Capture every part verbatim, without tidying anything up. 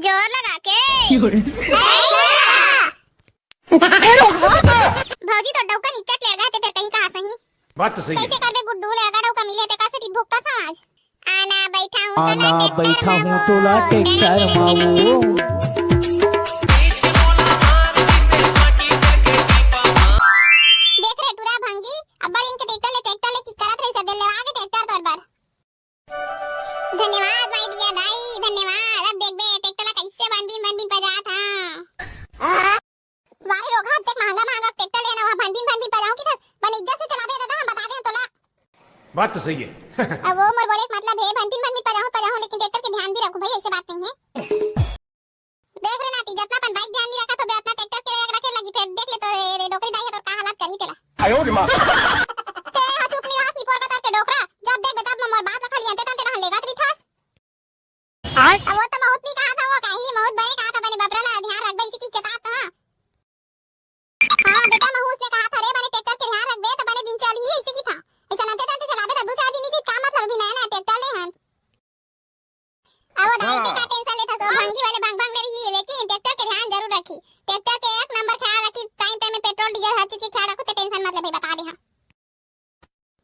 जोर लगा के। भौजी तो डौका निच्चट ले गए थे, फिर कहीं कहाँ सही। बात तो सही है। कैसे करबे गुड्डू, ले अगर डौका मिले ते कर से भुगता था आज। आना बैठा हूँ आना तोला बैठा हूँ तोला ट्रैक्टर माऊ। देख रे टूरा भंगी, अब्बड़ इनके ट्रैक्टर ले, ट्रैक्टर ले की करत रही, सब ले आगे ट्रैक्टर तोर बर। धन्यवाद my dear दाई, धन्यवाद। अब देखबे ट्रैक्टर ला कैसे भनभिन भनभिन बजात हा। वाई रोगहा, अतेक महंगा महंगा ट्रैक्टर लेना, वहाँ भनभिन भनभिन बजाऊँ की थस? बने इज्जत से चलाबे दादा, हम बता दे तोला। बात तो सही है। अब वो मोर बोले के मतलब है, भनभिन भनभिन बजाऊँ बजाऊँ, लेकिन ट्रैक्टर के ध्यान भी रखूँ भाई, ऐसे बात नहीं है। देख रे नाती, जतना अपन बाइक ध्यान नहीं रखा तो बे उतना ट्रैक्टर के रख रखे लगी, फिर देख ले तो रे, रे डोकरी दाई है तो का हालत करही तेला। आयो रे माँ। ते हा चुप नहीं रहस, निपोर बता के डोकरा, जब देख बे तब मोर बात ला खाली अंते तंते रहन लेगा तरी थस। आय? अब वो तो बहुत नहीं कहा था, वो कहीं बहुत बड़े कहा था, बने बबरा ला ध्यान रखबे इसी की चेतात था। हाँ बेटा, महूस ने कहा था रे, बने ट्रैक्टर के ध्यान रखबे तो बने दिन चलही इसी की था। ऐसा नंते तंते चलाबे तो दो चार दिन की काम मतलब अभी नया नया ट्रैक्टर ले हन। अब वो दाई के का टेंशन लेता सो, भंगी वाले भंग भंग ले रही है, लेकिन ट्रैक्टर के ध्यान जरूर रखी। ट्रैक्टर के एक नंबर ख्याल रखी, टाइम टाइम में पेट्रोल डीजल हर चीज के ख्याल रखो, ते टेंशन मत ले भाई, बता दे हम।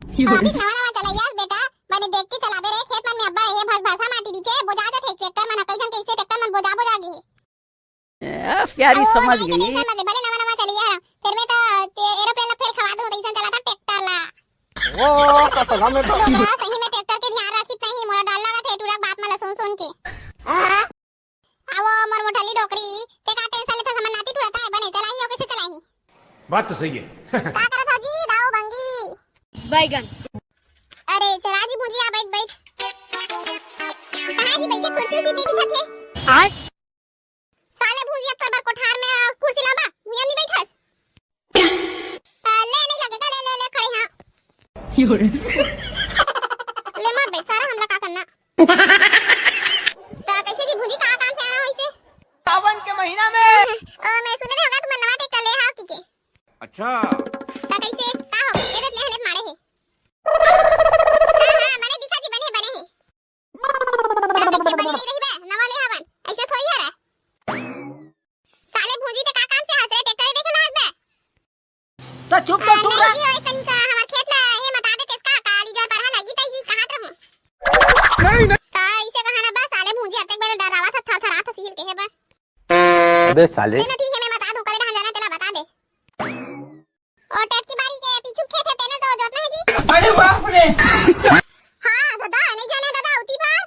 अभी नवा नवा चलैया बेटा, बने देख के चलाबे रे, खेत मन में अब्बड़ हे भस भसा माटी दिखे, बोजा जाथे ट्रैक्टर मन, कई झन कैसे ट्रैक्टर मन बोजा बोजा गे हे। ए, प्यारी समझ गई। टेंशन मत ले, भले नवा नवा चलैया हे, फिर मैं तो ते एरोप्लेन ला फेल खवा दूं, टेंशन चला था ट्रैक्टर ला। ओ, तो सगा में तो टूरा सही में ट्रैक्टर के ध्यान रखी नहीं, मोला डर लगा थे टूरा बात मन ला सुन सुन के। आ, वो मोर मोटली डोकरी, ते का टेंशन लेथा, समझ नाती टूरा ताय बने चलाही, ओके से चलाही। बात तो सही है। का करत हो जी, दाऊ भंगी? बैगन। अरे, चला जी भुजिया, बैठ, बैठ। कहाँ जी बैठे, कुर्सी उसी दे दिखत हे? आय। साले भुजिया तोर बर कोठार में, आ, कुर्सी लाबा, भुइयां नहीं बैठस। आ, ले, नहीं लगेगा, ले, ले, ले, खड़े हाँ। ले मत बैठ, सारा हमला का करना। तो कैसे जी भुजी, का काम से आना हो इसे? सावन के महीना में। ओ, मैं सुने रहे होगा तुम नवा ट्रैक्टर ले हाव की के। अच्छा। त कइसे? का हो? ये देख, ले हले मारे हे। हाँ, हाँ, बने दिखा जी, बने, बने हे। त कइसे बने नहीं रही बे? नवा ले हवन। ऐसे थोड़ी हरे। साले भूजी, ते का काम से हंस रे? ट्रैक्टर देखे ला हंस बे? त चुप तो अ, तू नहीं रह। जी, ओए तनी का हमर खेत ला हे मता दे, तेसका काली जर परहा लगी, तइसी कहत रहूं। नहीं, नहीं। त इसे कहा ना बस, साले भूजी, अतेक बेले डरावा था, थरथरा था, सील के हे बा। अबे साले। चलो ठीक है, मैं बता दूं, कल कहाँ जाना तेला बता दे। और टेट की बारी के पीछू खेत है तेना तो जोतना है जी। अरे बाप रे। हाँ दादा, नहीं जाना दादा, उती बार।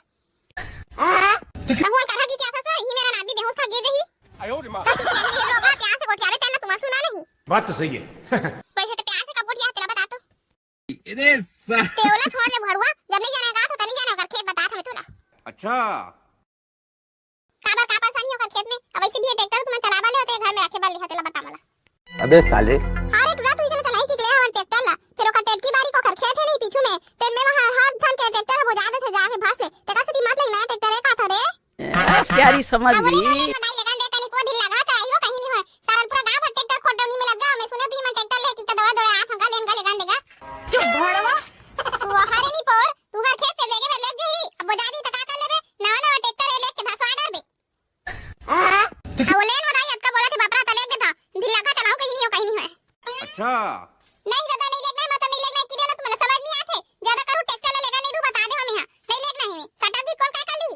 कहूँ कहा कि क्या था सो, ही मेरा नाती बेहोश था, गिर रही। आयो रे माँ। तो ठीक है, ये रोगा प्यार से गोठियावे तेला तुम सुना नहीं। बात तो सही है। वैसे तो प्यार से कब गोठिया तेला बता तो। अरे सा- तेवला छोड़ रे भड़ुआ, जब नहीं जाना गा तो नहीं जाना कर, खेत बता था मैं तोला। अच्छा। काबर का परेशानी ओकर खेत में? अब वैसे भी ये ट्रैक्टर तुमन चलावा ले होते, घर में रखे बर ले होते, ला बता मोला। अबे साले। हाँ रे टुरा, तू चला चलाही की ले हवन ट्रैक्टर ला, फिर ओकर टेटकी बारी को ओकर खेत है नहीं पीछू में, तेन में वहाँ हर ठन के ट्रैक्टर वो जादे थे जाके भस ले, तेकर से दिमाग लग नया ट्रैक्टर है का था रे? आ, प्यारी समझ अब बोले गई। ना, ना, बताई लेगन दे, तनी को ढील लगा, चाहिए कहीं नहीं होय, सारन पूरा गांव भर ट्रैक्टर खोट डौनी में लग गया, मैं सुने दी मैं ट्रैक्टर ले कि दौड़ा दौड़ा आ थंगा लेन गा लेगन देगा। चुप भड़वा। वो हरे नहीं पोर, तुहर खेत से लेगे में लग जही, अब वो जादी तो का कर लेबे, नवा नवा ट्रैक्टर ले लेके भसवा डरबे। अब वो लेन वो दाई अतका बोला थे बापरा, त लेके था। ढीला खा चलाऊं कहीं नहीं हो, कहीं नहीं है। अच्छा। नहीं दादा, नहीं लेना है, मतलब नहीं लेना है, कि देना तुम्हें समझ नहीं आते। ज्यादा करू ट्रैक्टर ले लेगा, नहीं तू बता दे हमें यहाँ। नहीं लेना है, सटा भी कौन काय कर ली?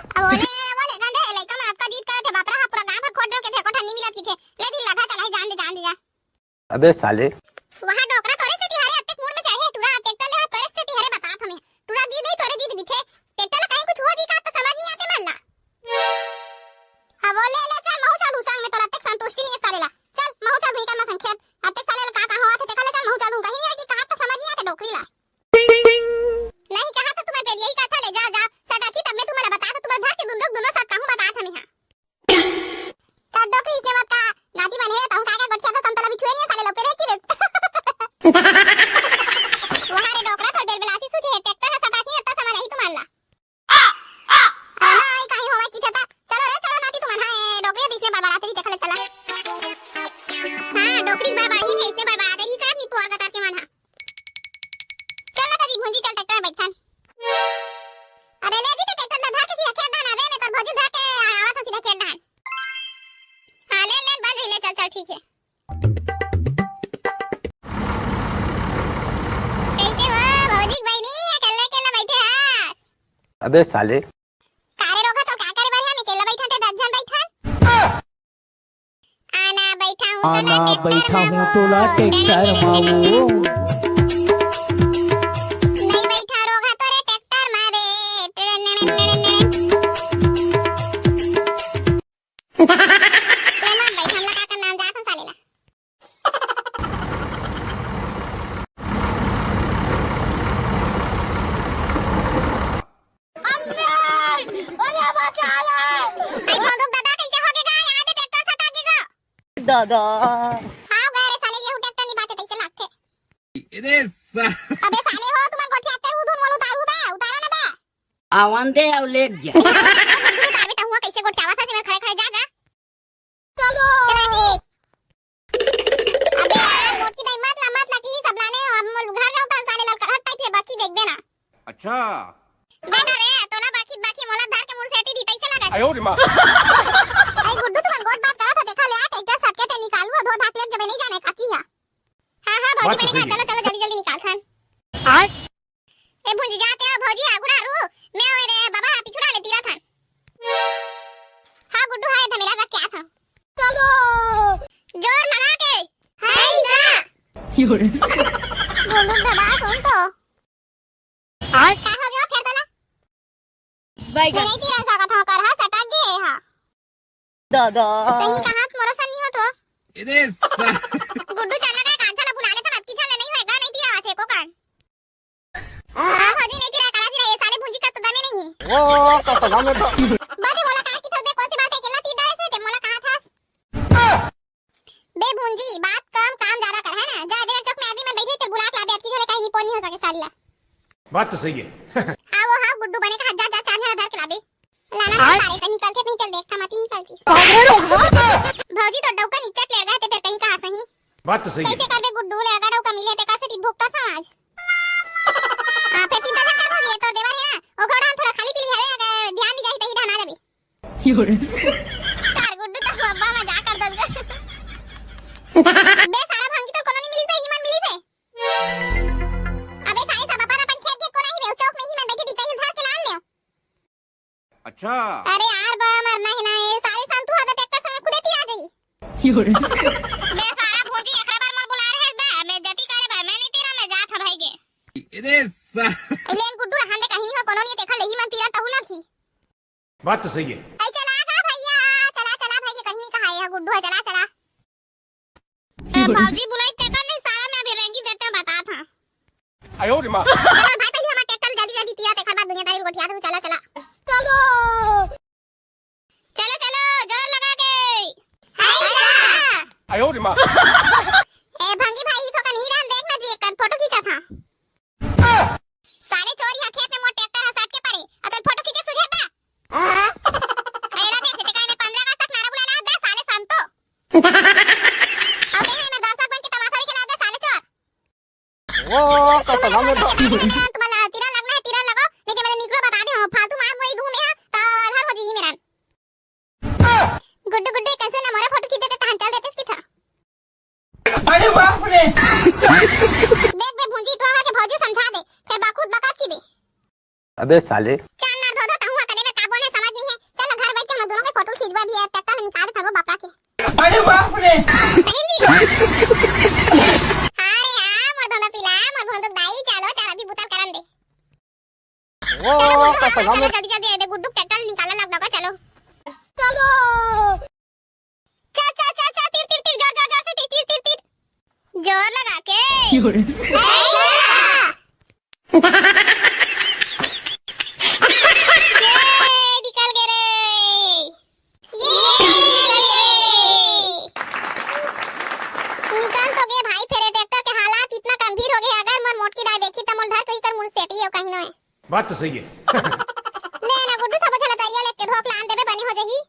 अब वो ले, वो ले, गंदे, लइका मन अतका जीत करे थे, बापरा, हाँ, पूरा गांव भर खोट दो के थे, को ठंडी मिलत की थे। ले ढीला खा चला, जान दे, जान दे, जा। अबे साले। वहाँ डोकरा तोरे से तिहारे अतेक मूड में चढ़े, टूरा ट्रैक्टर ले तोरे से तिहारे बतात हमें। टूरा जीत ही तोरे जीत दिखे। ट्रैक्टर ला कहीं कुछ हो जी का तो समझ नहीं आते मन ला। हाँ, वो ले, ले, चल, महू चल, संग में तोला अतेक संतुष्टि नहीं है साले ला। चल, महू चल, भूई कर मसन खेत। अतेक साले ला का, का हुआ थे, देखा ले, चल, महू चल, कहीं नहीं है कि कहा तो समझ नहीं आते डोकरी ला। नहीं कहा तो तुम्हारे पेट यही कहा था, ले जा, जा, सटाकी तब मैं तुम्हारा बता था, तुम्हारे घर के दुन लोग, दुनों सट कहूँ बता था मैं हाँ। तब डोकरी इसने मत कहा, नाती बने, तहूँ का का गोठिया था, संतला बिछुए नहीं, साले लोग पे रह की रे। वहाँ रे डोकरा, तो बेलबेलासी सूझे है, ट्रैक्टर का सटाकी इतना समझ आई तुम्हारा ला। अरे ना, आई कहीं होवे की था, चलो रे, चलो नाती तुम, हाँ, ए, डोकरी अब इसने बड़बड़ाते नहीं, देखा ले चला। हाँ, डोकरी बड़बड़ाही थे, इसने बड़बड़ाते नहीं, कर नहीं पोर गतर के मन, हाँ। चल ना, तो जी, भूंजी, चल, ट्रैक्टर में बैठन। अरे ले जी, तो ट्रैक्टर ना धा के सीधा खेत बहना बे, मैं तोर भौजी ठीक है। कैसे हो भौजी के बहिनी, अकेल्ला अकेल्ला बैठे हस? अबे साले। का रे रोगहा, तो का करे बर हे? अकेल्ला बैठा ते दस झन बैठा। आना बैठा हूँ तोला ट्रैक्टर माँ वो। नहीं बैठा रोगहा तोरे ट्रैक्टर माँ रे। ले मत बैठ, हमला का करना, हम जात हन साले ला। अरे बचा ले। आई बंदूक दादा, कैसे हो गे गा? यहाँ दे ट्रैक्टर सटा के गा। दादा। हाँ गा रे साले, ये ट्रैक्टर नहीं बाचे, कैसे लागथे? अरे सा- अबे साले हो, तुमन गोठियाते हो, धुन वालो दारू बे, उतारो ना बे। आवन दे अउ लेग जा। दारू बे, तहुआ कैसे गोठियावा था, सीमेंट खड़े खड़े जा गा। चलो। चला जी। अबे यार, मोटकी दाई मत ना, मत ना, कि सब लाने हो, अब मोर घर जाऊं त साले ललकरहट टाइप हे, बाकी देख देना। अच्छा। बेटा रे, तोला बाकी, बाकी मोला धर के मुरसेटी दी, तैसे लगा। आयो रे माँ। आई गुड्डू, तुमन गोठ बात करत हो, देखा ले, आ ट्रैक्टर सटके ते निकालू, धो धाक ले जबे नहीं जाने काकी हा। हाँ, हाँ, भौजी बात तो बने सही का, है। चलो, चलो, जल्दी, जल्दी निकाल खान। आय। ए भुंजी जाते हो भौजी, आगू डारू, मैं ओए रे बाबा, हाँ, पिछुड़ा ले तीरा थान। हाँ गुड्डू, हाँ, ये धमेला रख के आ था। चलो। जोर लगा के। हाय गा। गुड्डू दादा, सुन तो। आय। का हो गया फिर तोला? बैगन। मैं नहीं तीरा सकत हूँ, कर हा सटक गए हा। दादा। सही कहा, मोरो सन नहीं हो तो। अरे सा- गुड्डू चल लगा, कांचा ला बुला ले तो नतकी झन ले नहीं होएगा, नहीं तीरा आथे को कान। हाँ, भौजी नहीं तीरा, कला तीरा, ये साले भुंजी का तो दमे नहीं है। वो का तो दमे तो। बादे मोला कहा कि थोड़े कौन सी बात है, अकेला तीर डाले से, ते मोला कहा था। बे भुंजी, बात कम, काम ज्यादा कर, है ना? जा, जेकर चौक में आदमी मन बैठे, ते बुला के लाबे, अतकी झन ले कहीं निपोन नहीं हो सके साले ला। बात तो सही है। हाँ, वो हाँ, गुड्डू बने कहा, जा, जा, चार झन धर के लाबे। लाना ना आय। सारे, तो निकलते नहीं, चल देखता मत, ही निकलती। अरे रो। भौजी तो डौका नीचे लेड़ गए, ते फिर कहीं कहाँ सही? बात तो सही है। कैसे करबे गुड्डू, लेड़गा डौका मिले, ते कर से भुगता था आज। हाँ, फिर चिंता मत कर भौजी, ये तोर देवर है ना, वो घोड़ा हम थोड़ा खाली पीली हवे, अगर ध्यान नहीं जाही, तही ढहना जाबे। तार गुड्डू तो अब्बा मजाक कर दस। बे सारा भंगी तो कोनो नहीं मिली से, ही मन मिली से। अबे साले सब अपन अपन खेत के कोना ही में, चौक में ही मन बैठे, डिकई उधार के लान ले। अच्छा। अरे यार, बड़ा मरना है ना, ये साले संतू हा तो ट्रैक्टर संग खुदे तिरा जाही। बे सारा भोजी, एकरे बर मोर बुला रहे बे, मैं जती करे बर, मैं नहीं तीरा, मैं जात हा भाई के। अरे सा- लेन गुड्डू रहन दे, कहीं नहीं हो, कोनो नहीं देखा, लेही मन तीरा तहु लगी। बात तो सही है। ऐ चला गा भैया, चला, चला भैया, कहीं नहीं कहा, ये गुड्डू है, चला, चला। ए, भौजी बुलाई तेकर नहीं, साला मैं अभी रेंगी देते हैं, बता था। आयो रे माँ। चला भाई, पहले हमारा ट्रैक्टर जल्दी, जल्दी तिरा, तेकर बाद दुनियादारी गोठिया, तू चला, चला। चलो। चलो, चलो, जोर लगा के। हाय गा। आयो रे माँ। ए, भंगी भाई, ई तो कहीं रहन, देख ना जी, एक फोटो खींचा था। साले चोर, इहाँ खेत में मोर ट्रैक्टर ह सट के परे, अउ तोर फोटो खींचे सुझे बा? एला देख, ते काहे में पंद्रह अगस्त तक नारा बुलाला हस बे, साले संतो। अउ ते हे में दर्शक बन के तमाशा देखे ला बे, साले चोर। वो तो तुमन सलाम छोड़ दे। दे, तुम्हारा तीरा लगना है, तीरा लगाओ, नहीं तो मैं निकलो बता दे, हाँ, फालतू मार मुड़ी दूँ मैं, हाँ, तो अलहर हो जाएगी मेरा। गुड्डू, गुड्डू, कैसे ना मोरे फोटो खींच देते, तहन चल देते इसकी था। अरे बाप रे। देख बे भुंजी, तो आके भौजी समझा दे, फिर बखुद बकत की दे। अबे साले। चल ना धो धो, तहूँ कदे में का बोले समझ नहीं है। चल घर बैठ के हम दोनों के फोटो खींचवा भी है, ट्रैक्टर निकाल दे वो बापरा के। अरे बाप रे। सही जी। हाँ रे हाँ, मोर धोंदो पीला, मोर धोंदो दाई, चलो चल अभी बुतल करन दे। वो चलो, गुड्डू, का हाँ, तो चलो, हम जल्दी, जल्दी, ये दे, गुड्डू ट्रैक्टर निकालने लग लगा, चलो। चलो। चल, चल, चल, चल, तीर, तीर, तीर, जोर, जोर, जोर से तीर, तीर, तीर, तीर। जोर लगा के। ये निकल गए रे। ये निकल तो गए भाई, फेर ट्रैक्टर के हालात इतना गंभीर हो गए, अगर मोर मोटकी दाई देखी त मोल धर के ही कर मुड़ सेटी हो कहीं नोए। बात तो सही है। ले ना गुड्डू, सब झन तरिया लेके धोक लान देबे, बने हो जही।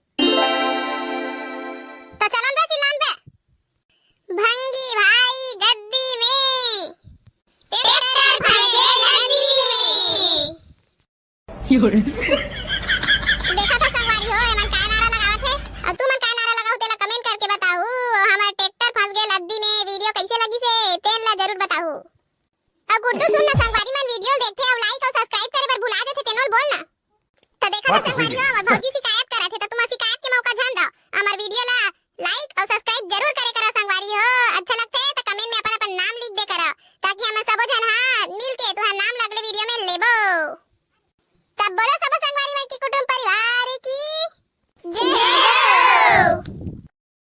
त चलन बे, चिल्लान बे। भंगी भाई गद्दी में। ट्रैक्टर भागे लगी। देखा था संगवारी हो, एमन काय नारा लगावत हे? अउ तुमन काय नारा लगाहू, तेला comment करके बताहू। हमर ताहू। अउ गुड्डू सुन ना, संगवारी मन वीडियो देखथे अउ लाइक अउ सब्सक्राइब करे बर भुला जथे, तेनो ल बोल ना। त देखा ना संगवारी हो, हमर भौजी शिकायत करत हे, त तुमन शिकायत